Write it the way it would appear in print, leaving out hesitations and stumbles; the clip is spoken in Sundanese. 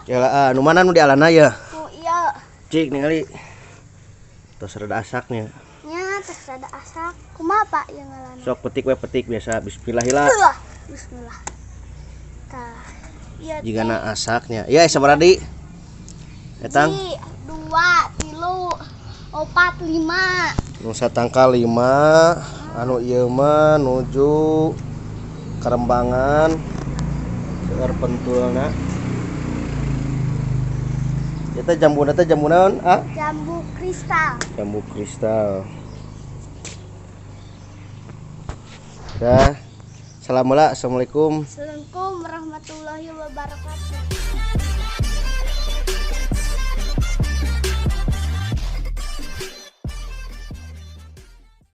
Ya lah, nu mana nu di alana ya? Nu ieu. Cik ningali. Tos rada asaknya. Nya tos rada asak. Kumaha, Pak, ieu ngalana? Sok petik we, petik biasa. Bismillahillah. Ulah, bismillah. Tah. Ieu teh. Jigana asaknya. Ya, sabaraha deui? Etang. Hiji, dua, tilu, opat, lima. Nu satangkal 5, anu ieu mah nuju karembangan seueur pentulna. Eta jambuna teh jambu naon, ah? Jambu kristal. Jambu kristal. Dah. Assalamualaikum. Assalamualaikum warahmatullahi wabarakatuh.